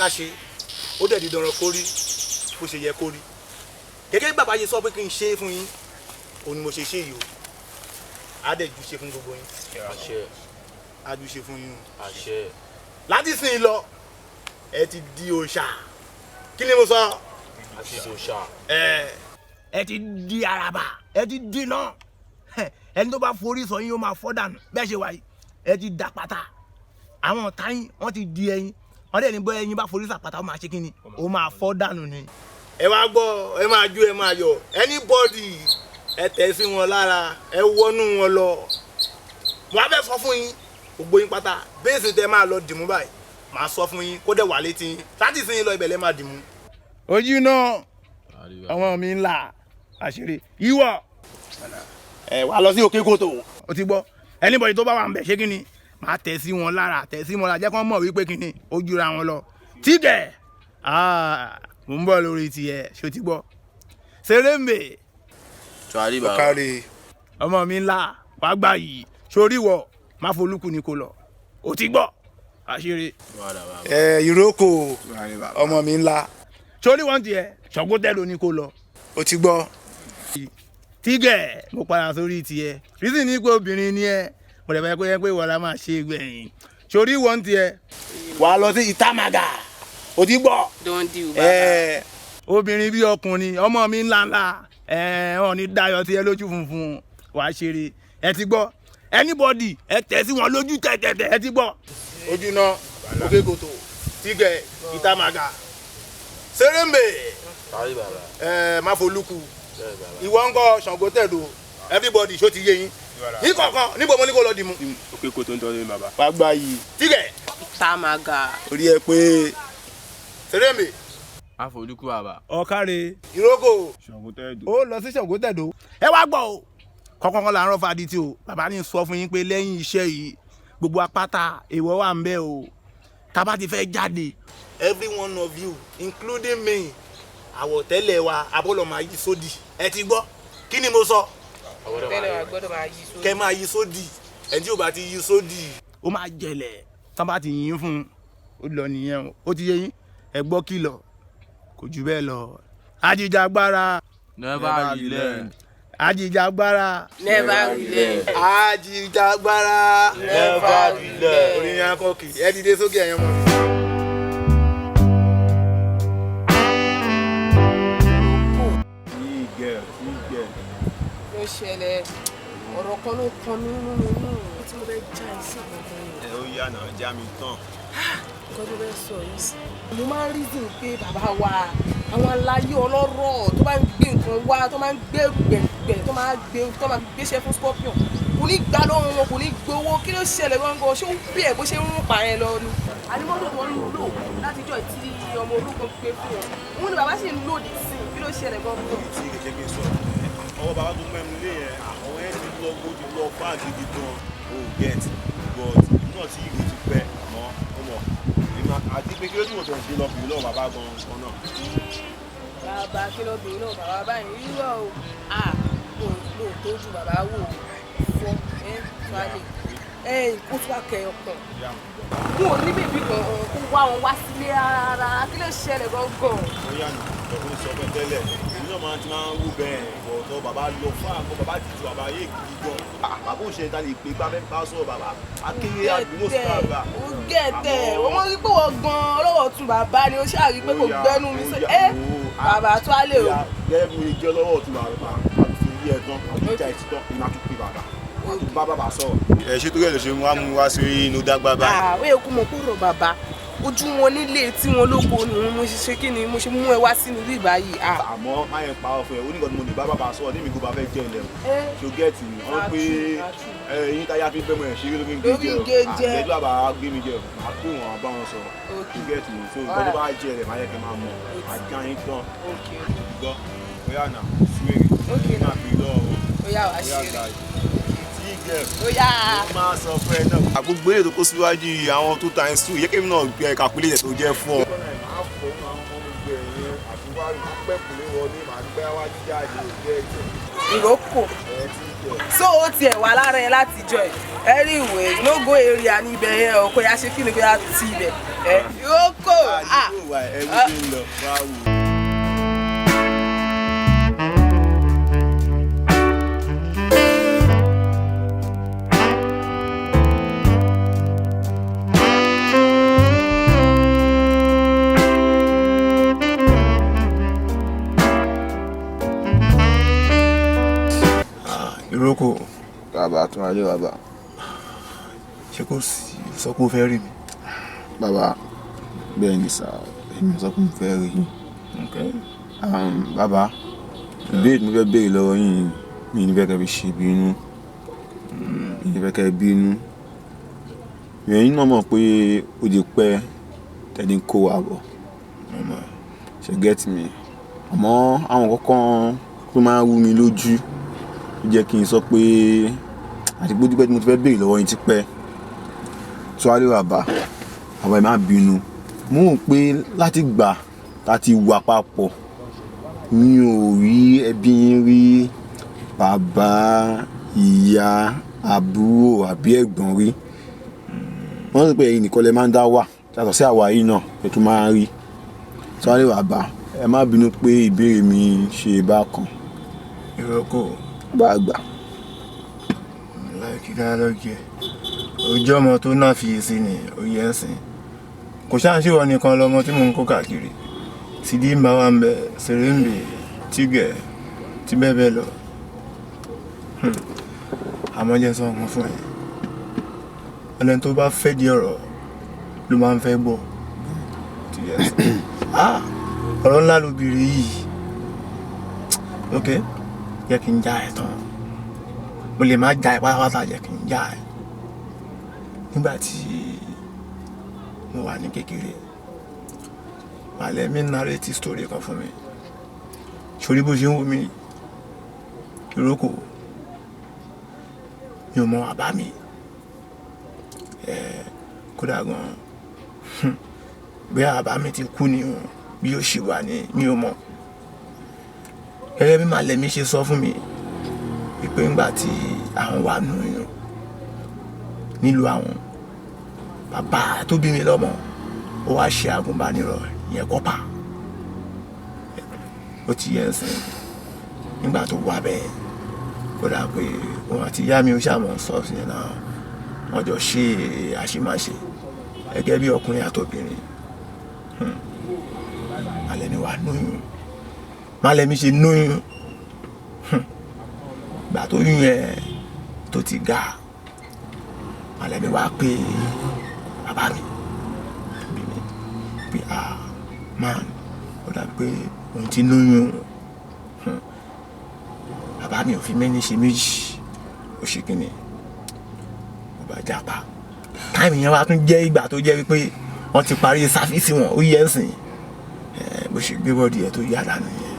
ká ṣe, ó dẹ̀ di dandan kó rí bó ṣe yẹ kó rí. Gẹ́gẹ́ bí bàbá yìí sọ pé kí n ṣe é fún yín, òun ni mo ṣe ṣe yìí o. Á dẹ̀ ju ṣe fún gbogbo yín. Àṣẹ. Á ju ṣe fún yín o. Àṣẹ. Láti sìn lọ, ẹ ti di òòṣà. Kí ni mo sọ? Àti òòṣà. Ẹ ti di àràbà, ẹ ti di náà. Ẹni tó bá forí sọ yín, ó máa fọ́ dànù. Bẹ́ẹ̀ ṣe wà yìí, ẹ ti dà pátá. Àwọn ọ̀tá yín, wọ́n ti di ẹyin. Wọ́n dẹ̀ ní bọ́ ẹyin bá forí sàpàtà, ó máa ṣe kí ni? Ó máa fọ́ dànù ni. Ẹ wá gbọ́, ẹ máa jó, ẹ máa yọ̀. Anybody, ẹ tẹ̀ sí wọn lára, ẹ wọnú wọn lọ. Mo á fẹ́ sọ fún yín, gbogbo yín pátá, base tẹ máa lọ dìmú báyìí, màá sọ fún yín kó dẹ̀ wà létí yín. Láti sìn yín lọ, ibẹ̀ lẹ́ máa dìmú. Ojú náà, ọmọ mi ńlá àṣírí ìwọ, ẹ wà lọ sí òkè kòtò. O ti gbọ́, anybody tó bá wà ń bẹ̀, ṣé kí ni, màá tẹ̀ sí wọn lára, tẹ̀ sí wọn lára, jẹ́ kó mọ̀ wípé kí ni, ó jura wọn lọ. Tígẹ̀, mò ń bọ̀ lórí tiẹ̀. Ṣé o ti gbọ́? Ṣeré-mbè. Tuari bàbá. Kárí. Ọmọ mi ńlá, wàá gbà yìí. Sórí wọ má folúkù ni kò lọ. O ti gbọ́, àṣírí. Wàhálà bàbá. Ẹ ìrókò, ọmọ mi ńlá, sórí wọn tiẹ̀, ṣọ̀gbọ́tẹ̀ló ni kò lọ. O ti gbọ́. Tígẹ̀, mo padà sórí tiẹ̀. Reason ní pé obìnrin ni ẹ, mo dẹ̀ fẹ́ kó yẹ pé ìwọ la máa ṣe gbẹ̀yìn. Sórí wọn tiẹ̀, wàá lọ sí ìtàmàgà. O ti gbọ́. Don deal, bàbá. Ẹ obìnrin bí ọkùnrin, ọmọ mi ńlá ńlá, ẹ wọn ní dayọ̀ tiẹ̀ lójú funfun, wàá ṣeré. Ẹ ti gbọ́, anybody, ẹ tẹ̀ sí wọn lójú tẹ̀tẹ̀tẹ̀. Ẹ ti gbọ́. Ojú náà, òkè kòtò, tígẹ̀, ìtàmàgà, sẹ́rẹ̀mbẹ̀. Tuari bàbá. Ẹ má folúkù. Bẹ́ẹ̀ bàbá. Ìwọ ń kọ́ Ṣàngó tẹ̀dó. Everybody, ṣó ti yé yín yín kọ̀ọ̀kan? Níbo mo ní kó lọ dì mú? Òkè kò tó ń tọ́jú bàbá. Wàá gba yìí, tígẹ̀. Tamaga. Orí ẹ pé, sẹ́rẹ̀mbẹ̀. Àfọlùkù bàbá. Ọ̀kàrẹ̀, ìrókò. Ṣàngó tẹ́ẹ̀dù. Ó lọ sí Ṣàngó tẹ̀dó. Ẹ wá gbọ́ o, kọ́kọ́kọ́ là ń rọ́ fadití o. Bàbá ní sọ fún yín pé lẹ́yìn iṣẹ́ yìí, gbogbo apáta èèwọ̀ wà ń bẹ o. Tá a bá ti fẹ́ jáde, every one of you including me, àwọ̀tẹ́lẹ̀ wa abọ́lọ̀ máa yí sódì. Ẹ ti gbọ́? Kí ni mo sọ? Tẹ́lẹ̀ wa gbọ́dọ̀ máa yí sórí. Kẹ́ máa yí sódì. Ẹni tí ò bá ti yí sódì, ó máa jẹlẹ̀. Tán bá ti yín fún un, ó lọ nìyẹn o. Ó ti yé yín? Ẹ gbọ́ kìlọ̀, kò jù bẹ́ẹ̀ lọ. Ajìjàgbara. Never relent. Ajìjàgbara. Never relent. Ajìjàgbara. Never relent. Orin yẹn kọ́ kì ẹ dìde sókè, ẹ̀yàn mọ́ mi. Tígẹ̀, tígẹ̀. Ló ṣẹlẹ̀, ọ̀rọ̀ kan ló kan mí nínú inú tí mo fẹ́ já ẹ sí kankan yẹn. Ẹ ó yà náà, já mi tán. Nǹkan tó fẹ́ sọ yìí sí. Mo máa ń reason pé bàbá wa, àwọn aláyé ọlọ́rọ̀ tó bá ń gbé nǹkan wá, tó máa ń gbé gbẹ̀gbẹ̀, tó máa gbé, tó máa gbéṣẹ́ fún Scorpion, kò ní gbà lọ́wọ́ wọn, kò ní gbowó. Kí ló ṣẹlẹ̀ gangan? Ṣé ó bí ẹ̀ bó ṣe ń rún pa yẹn lọ ni? Àní mọ́tò tó ń lò látijọ́ tí ọmọ ológun gbé fún wọn, òun ni bàbá sì ń lòdì sí i. Kí ló ṣẹlẹ̀ gangan? Tí kẹ̀kẹ́ kí n sọ ọwọ́ bàbá tó mẹ́nu lé yẹn, àwọn yẹn ti lọ, ó ti lọ fáà gidi gan o, get? But èmi náà tí ìlú ti pẹ́, àmọ́ ó mọ̀ èmi àti pé kí ló tí mo tẹ̀ ṣe lọ bìrì lọ́wọ́ bàbá gan gan náà. Bàbá, kí ló bìnrin náà? Bàbá báyìí rírọ̀ o, à mo mo tójú bàbá wò ó fọ ẹ tuale ẹ kó tún wá kẹ ọkàn n ò ní bèbí kan kó wá wọn wá sílé rárá. Kí ló ṣẹlẹ̀ gangan? Ó yà nà ọ̀gbọ́n sọ fẹ́ tẹ́lẹ̀, èmi náà máa ti máa ń wú bẹ́ẹ̀ ọ̀tọ̀. Bàbá lọ fún àgọ́, bàbá ti ju bàbá yé gidi gan. Bàbá ò ṣe ta lè pé bá fẹ́ bá sọ̀rọ̀, bàbá akéré àdúgbò sí bàbá. Ó gẹ̀tẹ̀ wọ́n rí pé wọ́n gan ọlọ́wọ́ tún bàbá ni ó ṣàrí pé kò gbẹ́nu mi sọ ẹ́ bàbá tuale o. Gẹ́gẹ́ bí mo ṣe jẹ́ lọ́wọ́ ọ̀tún bàbá, àti fi yí ẹ tán, àti ìjà ẹ̀ ti tán, èmi àti pé bàbá bá bàbá sọ̀rọ̀. Ẹ ṣé, torí ẹ lè ṣe wá mú wá sí inú dágbà báyìí. Ó yẹ kó mọ̀ kó rọ̀ bàbá ojú wọn nílé tí wọn lóko ni wọn. Mo ṣe ṣe kí ni mo ṣe mú ẹ wá sínú ilé báyìí. Àmọ́ má yẹn pa ọ fún ẹ, ó ní nǹkan tí mo lè bá bàbá sọ̀rọ̀ ní mi kó bá fẹ́ jẹ́ ilẹ̀ o. Ṣo get mi? Wọ́n pé eyín táyà fi fẹ́ mọ ẹ̀ ṣeré ló fi ń gé jẹ o. Àgbẹ̀dọ́ bàbá gbé mi jẹ o, màá pè wọ́n, bá wọn sọ̀rọ̀. Ṣo get mi? So nǹkan tó bá jẹ rẹ̀, má yẹ kí n máa mọ̀ àjà yín tán. Gbọ́ bóyá nà súwèrè máa fi lọ́wọ́ wọn. Ó yá, wàá ṣeré. Mo máa sọ fún ẹ náà. Gbogbo èdè tó kó síwájú yìí, àwọn 2 times 2 yẹ kí èmi náà gbé calculate tó jẹ́ fún ọ. Àtúwá pẹ̀kúlé wọlé màá gbé wájú jáde òkè ẹ̀jẹ̀. Ìrókò. Ẹ ti jẹ. So ó tiẹ̀ wà lára ẹ látijọ́ ẹ̀. Anyway, no go area ní ibẹ̀ yẹn o, kò yá ṣe kí ni kò yá ti ibẹ̀. Ẹ ìrókò. Ah. Àdúgbò wa ẹni tí ń lọ wá wò. Ìrókò. Bàbá tún ayé bàbá. Ṣé kò sí sọ pé o fẹ́ rí mi? Bàbá, bẹ́ẹ̀ ni sà, èmi sọ pé mo fẹ́ rí yín. Bàbá, ìbéèrè tí mo fẹ́ béèrè lọ́wọ́ yín, mi ní fẹ́ kẹ́ fi ṣe bínú. Mi ní fẹ́ kẹ́ bínú. Ẹ̀yin náà mọ̀ pé ó ti pẹ́ tẹ́ni kó wa bọ̀. Ṣé get me? Àmọ́ àwọn kankan tó máa ń rú mi lójú ó jẹ́ kí n sọ pé àti pé ó ti pẹ́ tí mo ti fẹ́ béèrè lọ́wọ́ yín ti pẹ́. Tuwálé bàbá, bàbá ẹ má bínú. Mo rò pé láti gbà tá ti wà papọ̀, mi ò rí ẹbí yín rí, bàbá, ìyá, àbúrò àbí ẹ̀gbọ́n rí. Wọ́n sọ pé ẹ̀yin nìkan lẹ máa ń dá wà, yàtọ̀ sí àwa yìí náà ẹ tún máa ń rí. Tuwálé bàbá, ẹ má bínú pé ìbéèrè mi ṣe bákan. Ìrókò. Bá a gbà. Láìkí dálọ́gì ẹ̀. Ojú ọmọ tó náà fiyèsí ni oyè ẹ̀sìn. Kò ṣáà ṣe ìwọ nìkan lọmọ tí mò ń kó káàkiri. Sídìí ń bá wa ń bẹ, Sèrèǹbè, Tígẹ̀, tí bẹ́ẹ̀ bẹ́ẹ̀ lọ. Àmọ́ jẹ́ sọ nǹkan fún ẹ. Ẹni tó bá fẹ́ di ọ̀rọ̀ ló máa ń fẹ́ gbọ́. Tí yẹ sọ. Ọ̀rọ̀ ńlá lobìnrin yìí. Ok, jẹ́ kí n já ẹ tán. Mo lè má já ẹ pátápátá, jẹ́ kí n já ẹ. Nígbà tí mo wà ní kékeré, màlẹ́ mi narrate story kan fún mi. Ṣorí bó ṣe ń wò mí, ìrókò, mi ò mọ bàbá mi. Kódà gan-an, bóyá bàbá mi ti kú ni o, bí ó ṣì wà ní, mi ò mọ̀. Gẹ́gẹ́ bí màlẹ́ mi ṣe sọ fún mi, wípé ńgbà tí àwọn wà nù yàn nílùú àwọn, bàbá tó bí mi lọ́mọ, ó wá ṣe àgùnbánirọ̀ ìyẹn kọ́pà. Ó ti yẹ ẹsẹ̀ nígbà tó wà bẹ́ẹ̀, kódà pé òun àti ìyá mi ó ṣàmọ̀ sọ sí ẹ̀ náà, wọ́n jọ ṣe àṣemáṣe gẹ́gẹ́ bí ọkùnrin àtobìnrin. Màlẹ́ mi wà lóyún. Màlẹ́ mi ṣe lóyún. Ìgbà tó yún yẹn tó ti ga, màlẹ́ mi wá pé bàbá mi, bí mi, pé man, ó dàbí pé òun ti lóyún. Bàbá mi ò fi mí ní ṣe méjì, ó ṣe kíni, ó bá jápa. Táìmù yẹn wá tún jẹ́ ìgbà tó jẹ́ wípé wọ́n ti parí sáfíìsì wọn, ó yẹ ń sìn. Bó ṣe gbé bọ́ọ̀dì ẹ̀ tó yá dànù yẹn.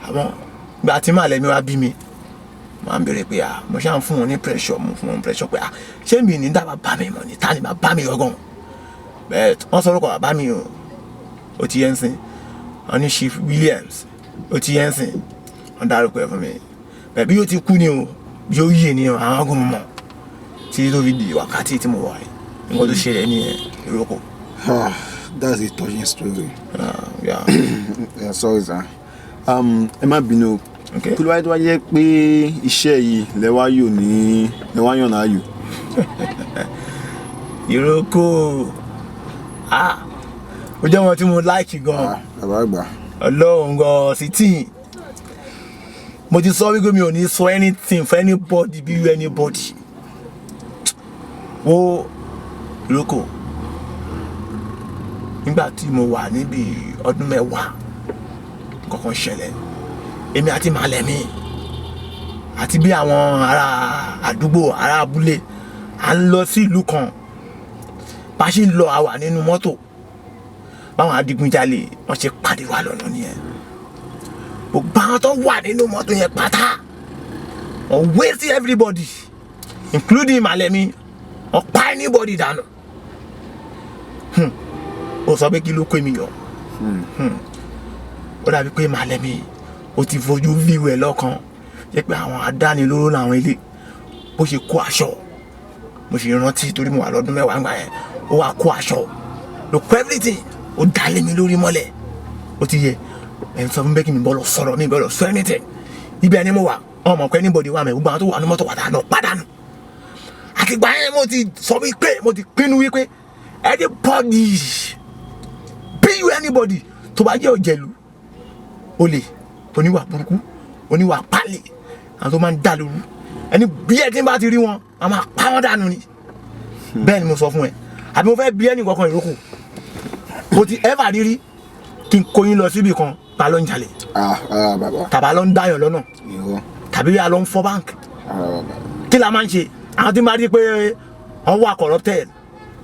Àmọ́ ìgbà tí màlẹ́ mi wá bí mi, màá ń béèrè pé mo ṣáà ń fún wọn ní pressure, mo fún wọn ní pressure pé ṣé mi ní dá bàbá mi mọ̀ ní, ta ni bàbá mi gangan? Bẹ́ẹ̀ wọ́n sọ orúkọ bàbá mi o, ó ti yẹ ń sìn. Wọ́n ní Chief Williams, ó ti yẹ ń sìn. Wọ́n dárúkọ ẹ̀ fún mi. Bẹ́ẹ̀ bí ó ti kú ni o, bí ó yè ni o, àwọn agun mọ̀. Tí tó fi di wákàtí tí mo wà yìí, nǹkan tó ṣẹlẹ̀ ní ìrókò. That's a touching story. Yeah. Yeah, sorry sir. Ẹ má bínú. Okay. Kí ló wáyé tó wá jẹ́ pé iṣẹ́ yìí lẹ wá yò ní, lẹ wá yàn láàyò? Ìrókò. Ó jẹ́ wọn tí mo like gan. Bàbá àgbà. Ọlọ́run gan sí tí. Mo ti sọ wípé mi ò ní sọ anything for anybody bí anybody. Wo ìrókò. Nígbà tí mo wà níbi ọdún mẹ́wàá, nǹkan kan ṣẹlẹ̀. Èmi àti màlẹ́ mi àti bí àwọn ará àdúgbò, ará abúlé, à ń lọ sí ìlú kan. Bá ṣe ń lọ, a wà nínú mọ́tò. Báwọn adigunjalè wọ́n ṣe pàdé wa lọ́nà nìyẹn. Gbogbo àwọn tó wà nínú mọ́tò yẹn pátá, wọ́n waste everybody, including màlẹ́ mi, wọ́n pa anybody dànù. Ó sọ pé kí ló kó mi yọ. Ó dàbí pé màlẹ́mí ó ti fojú fíwẹ̀ ẹ̀ lọ́kàn jẹ́ pé àwọn adánilóró làwọn ilé bó ṣe kó aṣọ mo sì rántí torí mo wà lọ́dún 10 ńgbà yẹn ó wá kó aṣọ ló kó everything ó dá lé mi lórí mọ́lẹ̀ ó ti yẹ ẹ̀ ń sọ fún bẹ́ẹ̀ kí mi bọ́ lọ sọ̀rọ̀ mi bọ́ lọ sọ anything ibẹ̀ ni mo wà ọmọ pé anybody wà mẹ́ gbogbo àwọn tó wà ní mọ́tò wà dànù pàdánù àtìgbà yẹn mo ti sọ wípé mo ti pinnu wípé anybody be you anybody tó bá jẹ́ òjẹ̀lú olè oníwà burúkú oníwà pálí àwọn tó máa ń dà lóru ẹni bí ẹ tí ń bá ti rí wọn a máa pa wọn dànù ni bẹ́ẹ̀ ni mo sọ fún ẹ àbí mo fẹ́ bí ẹnì kankan ìrókò mo ti ever rírí kí n kó yín lọ síbi kan ta ló ń jalè tàbá ló ń dáyọ̀ lọ́nà tàbí a ló ń fọ́ báǹkì kí la máa ń ṣe àwọn tí máa rí pé wọ́n wà corrupted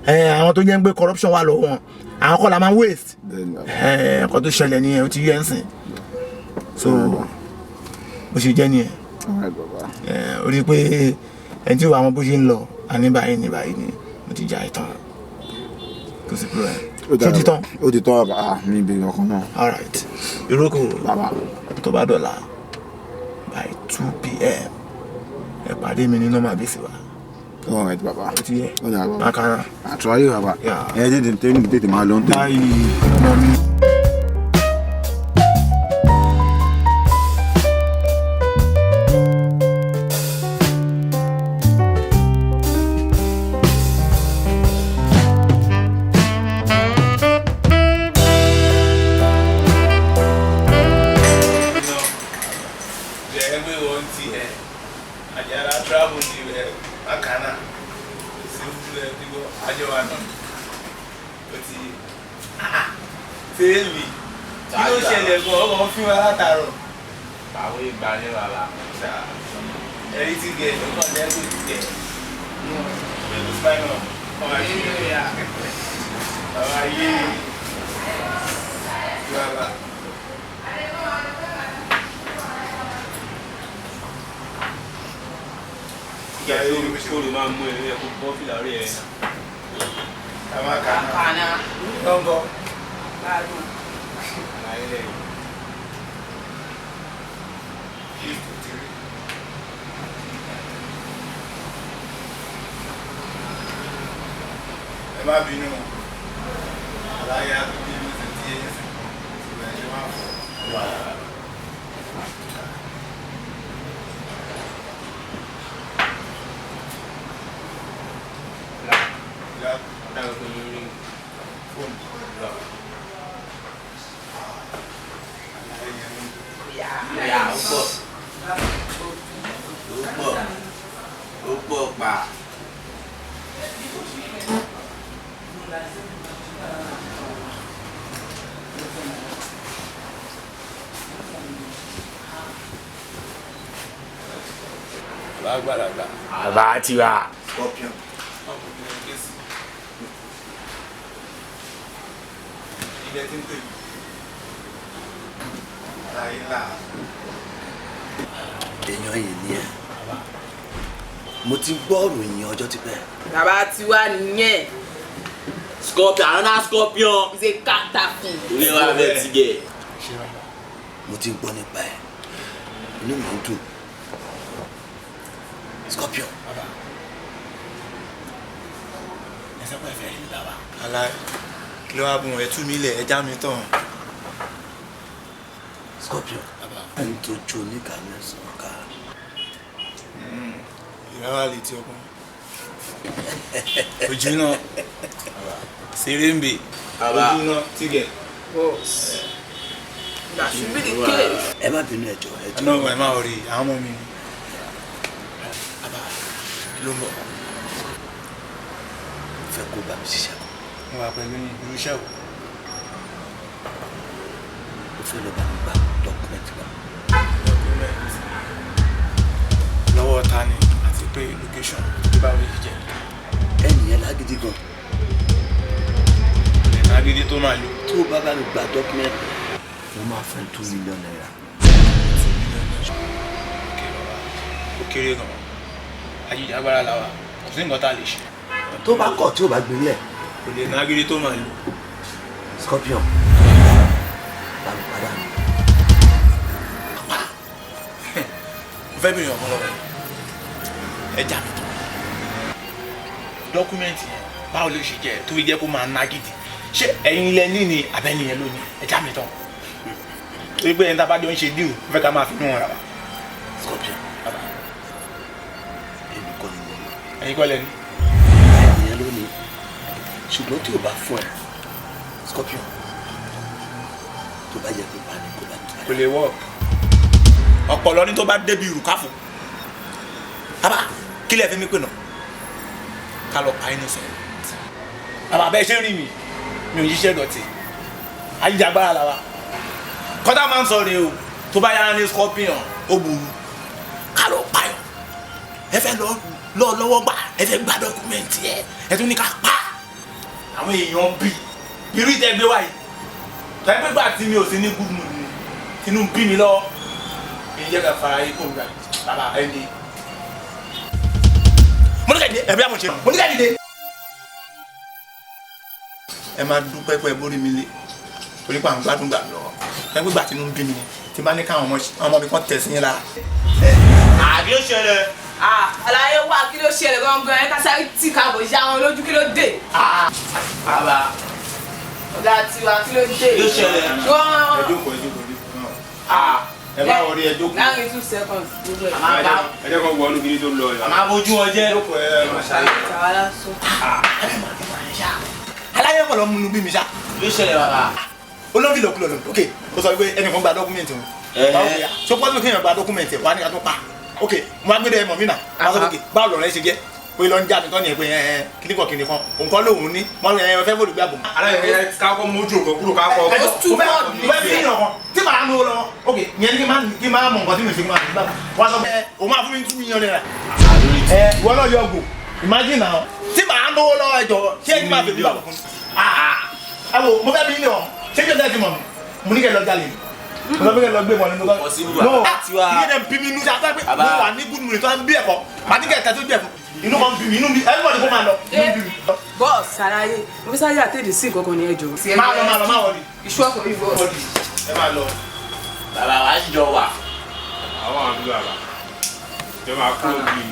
àwọn tó jẹ́ ń pé corruption wà lọ́wọ́ wọn àwọn kọ́ la máa ń waste nǹkan tó ṣẹlẹ̀ nìyẹn ó ti yẹ ń sìn so bó ṣe jẹ́ nìyẹn ó rí i pé ẹni tí wàá mọ bó ṣe ń lọ àní báyìí ní báyìí ni mo ti já ìtàn kò sí problem. Ṣó ti tán? Ó ti tán bàbá, mi ìbéèrè ọkàn náà. All right, ìrókò tó bá dọ̀la by 2 p.m. ẹ pàdé mi ní normal base wa. All right bàbá. Ó ti yẹ. Bákan náà. Àtúwárí bàbá. Ẹ tètè máa lọ ń tẹ̀. Báyìí ọmọ mi. Bàbá tiwa. Scorpion. Èèyàn yìí ni ẹ, mo ti gbọ́ ìròyìn ọjọ́ ti pẹ́. Bàbá tiwa nìyẹn. Scorpion, another scorpion. He's a counterfeit. Orí wa bẹ ti gẹ̀. Mo ti gbọ́ nípa ẹ̀, inú mi ń dùn. Scorpion. Bàbá. Ẹ sọ pé ẹ fẹ́ rí bàbá. Aláì, kí ló wá bùn ẹ tú mi lẹ̀ ẹ já mi tán. Scorpion. Bàbá. Ẹni tó jó oníkà mẹ́sàn-án ká. Ìrara lè ti ọkùnrin. Ojú náà. Ṣeré ń bè. Ojú náà tígẹ̀. Boss. That should be the case. Ẹ má bínú, ẹ jọ̀ọ́, ẹ jọ̀ọ́. Ẹ náà ẹ má rí àwọn ọmọ mi ni. Bàbá, kí ló ń bọ̀? Mo fẹ́ kó bá mi ṣiṣẹ́. Mo wà pẹ̀lú irú iṣẹ́ wo? Mo fẹ́ lọ bá mi gba dọ́kúmẹ́ntì kan. Dọ́kúmẹ́ntì lọ́wọ́ ta ni àti pé location bí báwo yìí jẹ́? Ẹnì yẹn lágídí gan. Lè lágídí tó máa lò. Tó o bá bá mi gba dọ́kúmẹ́ntì, mo máa fẹ́ 2 million naira. 2 million naira. Ok bàbá, ó kéré gan. Ajíjà agbára la wa, kò sí nǹkan tá a lè ṣe. Tó bá kọ̀ tí o bá gbé lẹ̀. Kò lè lágídí tó máa lò. Scorpion. Mo fẹ́ bèrè ọ̀kan lọ́wọ́ ẹ já mi tán. Document yẹn báwo ló ṣe jẹ́ tó fi jẹ́ kó máa ná gidi? Ṣé ẹ̀yin ilẹ̀ ní ni abẹ́ni yẹn lónìí? Ẹ já mi tán. Torí pé ẹni tá a bá jọ ń ṣe díò, mo fẹ́ ká máa fi inú wọn rà wá. Scorpion, èmi kọ́ ni mo mọ̀. Ẹ̀yin kọ́ lẹ́nu. Ìyẹn ló ní, ṣùgbọ́n tí o bá fún ẹ, Scorpion, tó bá yẹ kó bá ní kó bá ní. Kò lè work. Ọ̀pọ̀lọ́ ní tó bá débi ìrùkáfò. Bàbá, kí lẹ fi mí pè náà? Ká lọ pa innocent. Bàbá, bẹ́ẹ̀ ṣe ń rí mi, mi ò yíṣẹ́ dọ̀tí. Ajíjàgbára la wa. Kọ́tà máa ń sọ rèé o, tó bá yára ní Scorpion, ó burú. Ká lọ payọ̀. Ẹ fẹ́ lọ lọ́wọ́ gbà, ẹ fẹ́ gba document ẹ, ẹ tún ní ká pa. Àwọn èèyàn bí irú ìtẹ́gbẹ́ wáyé. Tọ́jú pé gbà tí mi ò sí ní good mood ni, tinú bí mi lọ́wọ́. Mi jẹ́ ká fara yìí kó gbà bàbá ẹ ní. Mo ní ká dìde, ẹ̀bí àmọ̀ ṣe. Mo ní ká dìde. Ẹ máa dúpẹ́ pẹ́ bórí mi lé torí pé à ń gbádùn gbà lọ. Ẹ gbégbà tí inú ń bí mi ni tí bá ní káwọn ọmọ mi kan tẹ̀ sí yín lára. Àbí ó ṣẹlẹ̀. Àlàyé wà, kí ló ṣẹlẹ̀ gangan? Ẹ ká sáré tì káàbọ̀ ya wọn lójú, kí ló dé? Bàbá. Ọ̀gá tiwa, kí ló dé? Kí ló ṣẹlẹ̀? Ẹ jókòó, ẹ jókòó, ẹ jókòó. Ẹ bá wọlé, ẹ jókòó. Láàrin 2 seconds gbogbo ẹ̀. Ẹ jẹ́ kó wọnú kí ni tó lọ yà. Àmà bójú wọn jẹ́. Jókòó, ẹ máa ṣàlàyé. Tàwa lásán. Aláyẹ̀ kọ̀ lọ múnú bí mi ṣá. Kí ló ṣẹlẹ̀ bàbá? Olóńgbò lòkulò lò. Ok, ó sọ pé ẹnìkan gba document òun. Báwo ni so pọ́sibú kéèyàn gba document ẹ̀ wá ní ká tó pa? Ok, mo á gbé dẹ́ mọ̀ mí nà. Wọ́n sọ pé báwo lọ̀rọ̀ ẹ ṣe jẹ́? Pé lọ ń já mi tán ni ẹ pé ẹ ẹ kíníkan kíníkan òun kọ́ lòun ní wọ́n ẹ fẹ́ fòlù gbé àbò. Aláyẹ̀ ká kọ́ mójú òkò kúrò ká kọ́. Mo fẹ́ fi yàn kan tí màá mú lọ. Ok, ìyẹn ní kí n máa mọ nǹkan tí mi ṣe kí n máa fi bàbá. Wọ́n sọ pé òun máa fún mi 2 million naira. Ẹ ìwọ náà yọ gò, imagine now tí màá lówó lọ́wọ́, ẹjọ́ ṣé kí n máa fi bàbá fún mi? Ẹ wo, mo fẹ́ bí ilé ọ̀ ṣé kí ọjà ti mọ̀ mi? Mo ní kẹ́ lọ jalè, mo sọ pé kẹ́ lọ gbé wọn ní mo sọ. No, kí ẹ bí mi inú ṣe àtàgbé mo wà ní good mood tó ń bí ẹ̀kọ́ màá ní kẹ́ ẹ̀ka tó bí ẹ̀kọ́ inú kan bí mi, inú mi, everybody kó máa lọ, inú bí mi. Bọ́ọ̀sì ṣàlàyé, mo fi sáré àtẹ̀dẹ̀ sí nǹkan kan ní ẹjọ́. Máa lọ, máa lọ, máa wọlé. Iṣu ọkọ̀ mi bọ́ọ̀sì. Ẹ máa lọ. Bàbá wa ṣì jọ wà. Àwọn àdúgbò àbá. Jọ máa kúrò bí.